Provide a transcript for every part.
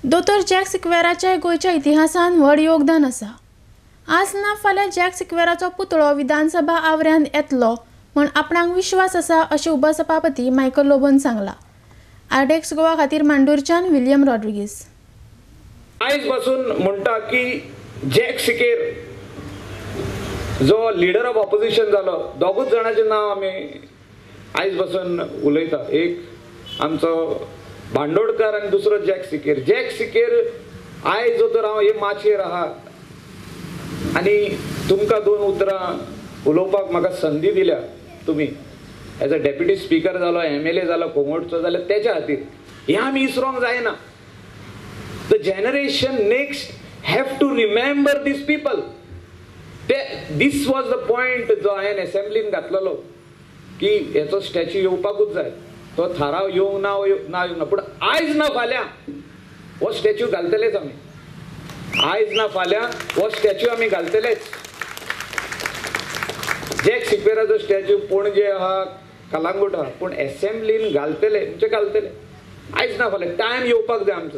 दोतोर जॅक सिक्वेराचे गोंयच्या इतिहासान व्हड योगदान आसा. आज ना फाल्यां जॅक सिक्वेराचो पुतळो विधानसभा आवऱ्यांत येतलो म्हण आपणाक विश्वास आसा अशें उपसभापती मायकल लोबोन सांगला. आरडीएक्स गोवा खातीर मांडूरच्यान विलियम रॉड्रिगीस. आयज पासून म्हणटा की जॅक सिकेर जो लिडर ऑफ ऑपोजिशन जालो, दोगूच जाणाचें नांव आमी आयज पासून उलयता. एक आमचो भांडोडकर आनी दुसरो जॅक सिकेर. जॅक सिकेर आयज जो तर हांव हे माचयेर आहा आनी तुमकां दोन उतरां उलोवपाक म्हाका संदी दिल्या तुमी एज अ डेप्युटी स्पीकर जालो, MLA जालो कोंगोटचो जाल्यार तेच्या खातीर हें आमी इसरोंक जायना. The generation next have to remember these people. This was the point जो हांवें एसेंब्लीन घातलेलो की हेचो स्टॅच्यू येवपाकूच जाय. तो थाराव येवंक ना ना येवंक ना, पूण आयज ना फाल्यां हो स्टॅच्यू घालतलेच आमी. आयज ना फाल्यां हो स्टॅच्यू आमी घालतलेच. जॅक सिक्वेराचो स्टॅच्यू पणजे आहा, कलांगूट आहा, पूण एसेंब्लीन घालतले म्हणजे घालतले. आयज ना फाल्यां टायम येवपाक जाय आमचो.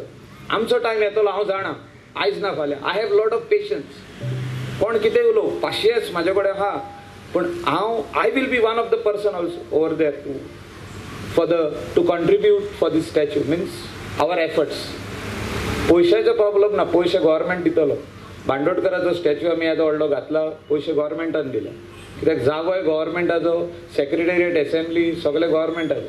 आमचो टायम येतलो हांव जाणा. आयज ना फाल्यां I have lot of patience. कोण कितें उलोवं पाशियेंस म्हाजे कडेन आहा, पूण हांव I will be one of the person also over there to for the to contribute for this statue means our efforts. पयशाचो प्रॉब्लम ना, पयशे गव्हर्मेंट दितलो. भांडोडकराचो स्टॅच्यू आमी येदो व्हडलो घातला, पयशे गव्हर्मेंटान दिले. कित्याक जागोय गव्हर्मेंटाचो, सेक्रेटेरिएट, एसेंब्ली सगळे गव्हर्मेंटाचो.